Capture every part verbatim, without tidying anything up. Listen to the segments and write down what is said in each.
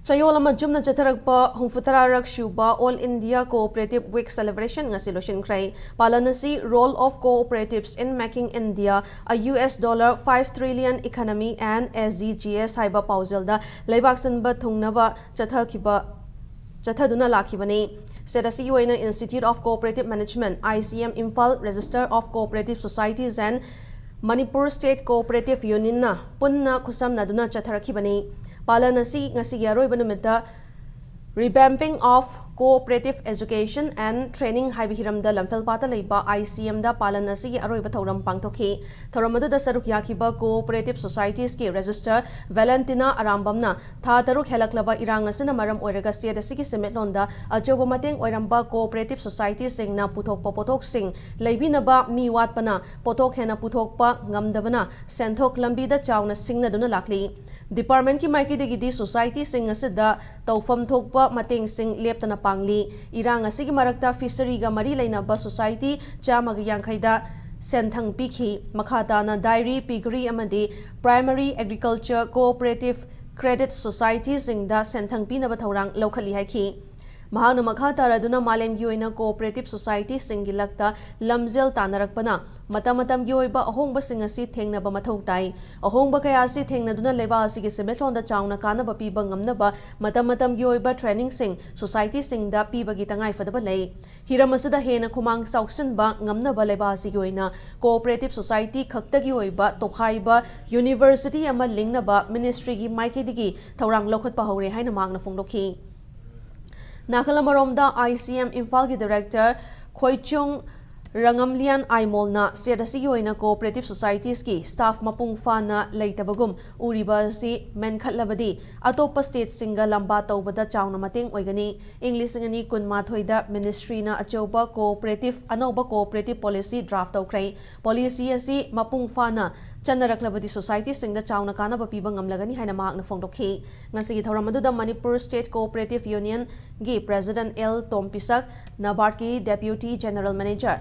ꯆꯌꯣꯜ ꯑꯃ ꯆꯨꯝꯅ ꯆꯠꯊꯔꯛꯄ ꯍꯨꯝꯐꯨꯇꯔꯥꯔꯛ ꯁꯨꯕ All India Cooperative Week celebration ꯉꯁꯤ ꯂꯣꯏꯁꯤꯟꯈ꯭ꯔꯦ꯫ ꯄꯥꯂꯟ ꯑꯁꯤ Role of Cooperatives in Making India a U S dollar five trillion economy and S D Gs ꯍꯥꯏꯕ ꯄꯥꯎꯖꯦꯜꯗ ꯂꯩꯕꯥꯛ ꯁꯤꯟꯕ ꯊꯨꯡꯅꯕ ꯆꯠꯊꯈꯤꯕ, ꯆꯠꯊꯗꯨꯅ ꯂꯥꯛꯈꯤꯕꯅꯤ꯫ State ꯑꯁꯤꯒꯤ ꯑꯣꯏꯅ Institute of Cooperative Management, I C M, Imphal Register of Cooperative Societies and Manipur State Cooperative Unionꯅ ꯄꯨꯟꯅ ꯈꯨꯠꯁꯝꯅꯗꯨꯅ ꯆꯠꯊꯔꯛꯈꯤꯕꯅꯤ꯫ ꯄꯥꯂꯟ ꯑꯁꯤ ꯉꯁꯤꯒꯤ ꯑꯔꯣꯏꯕ ꯅꯨꯃꯤꯠꯇ Revamping of Cooperative Education and Training ꯍꯥꯏꯕ ꯍꯤꯔꯝꯗ ꯂꯝꯐꯦꯜꯄꯥꯠꯇ ꯂꯩꯕ I C Mꯗ ꯄꯥꯂꯟ ꯑꯁꯤꯒꯤ ꯑꯔꯣꯏꯕ ꯊꯧꯔꯝ ꯄꯥꯡꯊꯣꯛꯈꯤ꯫ ꯊꯧꯔꯝ ꯑꯗꯨꯗ ꯁꯔꯨꯛ ꯌꯥꯈꯤꯕ Cooperative Societiesꯀꯤ Register Valentina ꯑꯔꯥꯝꯕꯝꯅ ꯊꯥ ꯇꯔꯨꯛ ꯍꯦꯜꯂꯛꯂꯕ ꯏꯔꯥꯡ ꯑꯁꯤꯅ ꯃꯔꯝ ꯑꯣꯏꯔꯒ state ꯑꯁꯤꯒꯤ ꯁꯦꯟꯃꯤꯠꯂꯣꯟꯗ ꯑꯆꯧꯕ ꯃꯇꯦꯡ ꯑꯣꯏꯔꯝꯕ Cooperative Societiesꯁꯤꯡꯅ ꯄꯨꯊꯣꯛꯄ ꯄꯣꯠꯊꯣꯛꯁꯤꯡ ꯂꯩꯕꯤꯅꯕ ꯃꯤ ꯋꯥꯠꯄꯅ ꯄꯣꯠꯊꯣꯛ ꯍꯦꯟꯅ ꯄꯨꯊꯣꯛꯄ ꯉꯝꯗꯕꯅ ꯁꯦꯟꯊꯣꯛ ꯂꯝꯕꯤꯗ ꯆꯥꯎꯅ ꯁꯤꯡꯅꯗꯨꯅ ꯂꯥꯛꯂꯤ꯫ Departmentꯀꯤ ꯃꯥꯏꯀꯩꯗꯒꯤꯗꯤ Societiesꯁꯤꯡ ꯑꯁꯤꯗ ꯇꯧꯐꯝ ꯊꯣꯛꯄ ꯃꯇꯦꯡꯁꯤꯡ ꯂꯦꯞꯇꯅ ꯄꯥꯡꯂꯤ꯫ ꯏꯔꯥꯡ ꯑꯁꯤꯒꯤ ꯃꯔꯛꯇ Fisheryꯒ ꯃꯔꯤ ꯂꯩꯅꯕ Society ꯆꯥꯝꯃꯒ ꯌꯥꯡꯈꯩꯗ ꯁꯦꯟꯊꯪ ꯄꯤꯈꯤ꯫ ꯃꯈꯥ ꯇꯥꯅ Dairy, Piggery ꯑꯃꯗꯤ Primary Agriculture Cooperative Credit Societiesꯁꯤꯡꯗ ꯁꯦꯟꯊꯪ ꯄꯤꯅꯕ ꯊꯧꯔꯥꯡ ꯂꯧꯈꯠꯂꯤ ꯍꯥꯏꯈꯤ꯫ ꯃꯍꯥꯛꯅ ꯃꯈꯥ ꯇꯥꯔꯗꯨꯅ ꯃꯥꯂꯦꯝꯒꯤ ꯑꯣꯏꯅ Cooperative Societiesꯁꯤꯡꯒꯤ ꯂꯛꯇ ꯂꯝꯖꯦꯜ ꯇꯥꯟꯅꯔꯛꯄꯅ ꯃꯇꯝ ꯃꯇꯝꯒꯤ ꯑꯣꯏꯕ ꯑꯍꯣꯡꯕꯁꯤꯡ ꯑꯁꯤ ꯊꯦꯡꯅꯕ ꯃꯊꯧ ꯇꯥꯏ꯫ ꯑꯍꯣꯡꯕ ꯀꯌꯥ ꯑꯁꯤ ꯊꯦꯡꯅꯗꯨꯅ ꯂꯩꯕꯥꯛ ꯑꯁꯤꯒꯤ ꯁꯦꯟꯃꯤꯠꯂꯣꯟꯗ ꯆꯥꯎꯅ ꯀꯥꯟꯅꯕ ꯄꯤꯕ ꯉꯝꯅꯕ ꯃꯇꯝ ꯃꯇꯝꯒꯤ ꯑꯣꯏꯕ trainingꯁꯤꯡ Societiesꯁꯤꯡꯗ ꯄꯤꯕꯒꯤ ꯇꯉꯥꯏꯐꯗꯕ ꯂꯩ꯫ ꯍꯤꯔꯝ ꯑꯁꯤꯗ ꯍꯦꯟꯅ ꯈꯨꯃꯥꯡ ꯆꯥꯎꯁꯤꯟꯕ ꯉꯝꯅꯕ ꯂꯩꯕꯥꯛ ꯑꯁꯤꯒꯤ ꯑꯣꯏꯅ Cooperative Society ꯈꯛꯇꯒꯤ ꯑꯣꯏꯕ ꯇꯣꯈꯥꯏꯕ university ꯑꯃ ꯂꯤꯡꯅꯕ ministryꯒꯤ ꯃꯥꯏꯀꯩꯗꯒꯤ ꯊꯧꯔꯥꯡ ꯂꯧꯈꯠꯄ ꯍꯧꯔꯦ ꯍꯥꯏꯅ ꯃꯍꯥꯛꯅ ꯐꯣꯡꯗꯣꯛꯈꯤ꯫ ꯅꯥꯀꯜ ꯑꯃꯔꯣꯝꯗ I C M ꯏꯝꯐꯥꯜꯒꯤ Director ꯈꯣꯏꯆꯨꯡ ꯔꯉꯝꯂꯤꯌꯥꯟ ꯑꯥꯏꯃꯣꯜꯅ state ꯑꯁꯤꯒꯤ ꯑꯣꯏꯅ Cooperative Societiesꯀꯤ staff ꯃꯄꯨꯡ ꯐꯥꯅ ꯂꯩꯇꯕꯒꯨꯝ ꯎꯔꯤꯕ ꯑꯁꯤ ꯃꯦꯟꯈꯠꯂꯕꯗꯤ ꯑꯇꯣꯞꯄ stateꯁꯤꯡꯒ ꯂꯝꯕꯥ ꯇꯧꯕꯗ ꯆꯥꯎꯅ ꯃꯇꯦꯡ ꯑꯣꯏꯒꯅꯤ꯫ ꯏꯪ ꯂꯤꯁꯤꯡ ꯑꯅꯤ ꯀꯨꯟꯃꯥꯊꯣꯏꯗ ministryꯅ ꯑꯆꯧꯕ cooperative, ꯑꯅꯧꯕ cooperative policy draft ꯇꯧꯈ꯭ꯔꯦ꯫ Policy ꯑꯁꯤ ꯃꯄꯨꯡ ꯐꯥꯅ ꯆꯠꯅꯔꯛꯂꯕꯗꯤ Societiesꯁꯤꯡꯗ ꯆꯥꯎꯅ ꯀꯥꯟꯅꯕ ꯄꯤꯕ ꯉꯝꯂꯒꯅꯤ ꯍꯥꯏꯅ ꯃꯍꯥꯛꯅ ꯐꯣꯡꯗꯣꯛꯈꯤ꯫ ꯉꯁꯤꯒꯤ ꯊꯧꯔꯝ ꯑꯗꯨꯗ Manipur State Cooperative Unionꯒꯤ President L ꯇꯣꯝꯄꯤꯁꯛ, NABARDꯀꯤ Deputy General Manager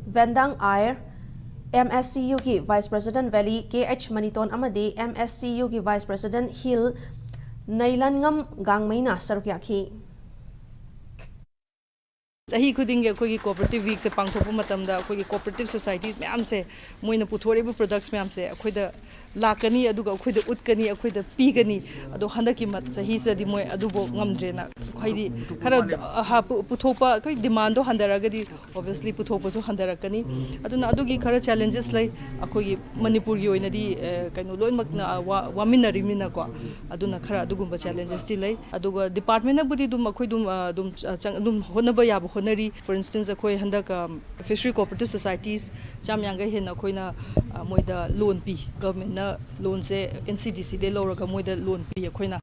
ꯚꯦꯟꯗꯥꯡ ꯑꯥꯏꯔ, MSCUꯒꯤ Vice President Valley ꯀꯦ ꯑꯩꯆ ꯃꯅꯤꯇꯣꯟ ꯑꯃꯗꯤ MSCUꯒꯤ Vice President Hill ꯅꯩꯂꯥꯟꯉꯝ ꯒꯥꯡꯃꯩꯅ ꯁꯔꯨꯛ ꯌꯥꯈꯤ꯫ ꯆꯍꯤ ꯈꯨꯗꯤꯡꯒꯤ ꯑꯩꯈꯣꯏꯒꯤ ꯀꯣꯑꯣꯄꯔꯦꯇꯤꯞ ꯋꯤꯛꯁꯦ ꯄꯥꯡꯊꯣꯛꯄ ꯃꯇꯝꯗ ꯑꯩꯈꯣꯏꯒꯤ ꯀꯣꯑꯣꯄꯔꯦꯇꯤꯞ ꯁꯣꯁꯥꯏꯇꯤꯁ ꯃꯌꯥꯝꯁꯦ ꯃꯣꯏꯅ ꯄꯨꯊꯣꯔꯛꯏꯕ ꯄ꯭ꯔꯗꯛꯁ ꯃꯌꯥꯝꯁꯦ ꯑꯩꯈꯣꯏꯗ ꯂꯥꯛꯀꯅꯤ, ꯑꯗꯨꯒ ꯑꯩꯈꯣꯏꯗ ꯎꯠꯀꯅꯤ, ꯑꯩꯈꯣꯏꯗ ꯄꯤꯒꯅꯤ꯫ ꯑꯗꯣ ꯍꯟꯗꯛꯀꯤ ꯃ- ꯆꯍꯤꯁꯤꯗꯗꯤ ꯃꯣꯏ ꯑꯗꯨꯐꯥꯎ ꯉꯝꯗ꯭ꯔꯦꯅ, ꯍꯥꯏꯗꯤ ꯈꯔ ꯍꯥ- ꯄꯨ- ꯄꯨꯊꯣꯛꯄ, ꯑꯩꯈꯣꯏ ꯗꯤꯃꯥꯟꯗꯣ ꯍꯟꯊꯔꯒꯗꯤ ꯑꯣꯕꯤꯌꯁꯂꯤ ꯄꯨꯊꯣꯛꯄꯁꯨ ꯍꯟꯊꯔꯛꯀꯅꯤ꯫ ꯑꯗꯨꯅ ꯑꯗꯨꯒꯤ ꯈꯔ ꯆꯦꯂꯦꯟꯖꯦꯁ ꯂꯩ꯫ ꯑꯩꯈꯣꯏꯒꯤ ꯃꯅꯤꯄꯨꯔꯒꯤ ꯑꯣꯏꯅꯗꯤ ꯑ, ꯀꯩꯅꯣ ꯂꯣꯏꯅꯃꯛꯅ ꯋꯥ- ꯋꯥꯃꯤꯟꯅꯔꯤꯕꯅꯤꯅꯀꯣ꯫ ꯑꯗꯨꯅ ꯈꯔ ꯑꯗꯨꯒꯨꯝꯕ ꯆꯦꯂꯦꯟꯖꯦꯁꯇꯤ ꯂꯩ꯫ ꯑꯗꯨꯒ ꯗꯤꯄꯥꯔꯠꯃꯦꯟꯅꯕꯨꯗꯤ ꯑꯗꯨꯝ ꯑꯩꯈꯣꯏ ꯑꯗꯨꯝ ꯑ, ꯑꯗꯨꯝ ꯑ, ꯆꯪ- ꯑꯗꯨꯝ ꯍꯣꯠꯅꯕ ꯌꯥꯕ ꯍꯣꯠꯅꯔꯤ꯫ ꯐꯣꯔ ꯏꯟꯁꯇꯦꯟꯁ, ꯑꯩꯈꯣꯏ ꯍꯟꯗꯛ ꯐꯤꯁꯔꯤ ꯀꯣꯑꯣꯄꯔꯦꯇꯤꯞ ꯁꯣꯁꯥꯏꯇꯤꯁ ꯆꯥꯝ ꯌꯥꯡꯈꯩ ꯍꯦꯟꯅ ꯑꯩꯈꯣꯏꯅ ꯑ, ꯃꯣꯏꯗ ꯂꯣꯟ ꯄꯤ꯫ ꯒꯚꯔꯟꯃꯦꯟꯠꯅ ꯂꯣꯟꯁꯦ ꯑꯦꯟ ꯁꯤ ꯗꯤ ꯁꯤꯗꯩ ꯂꯧꯔꯒ ꯃꯣꯏꯗ ꯂꯣꯟ ꯄꯤ ꯑꯩꯈꯣꯏꯅ꯫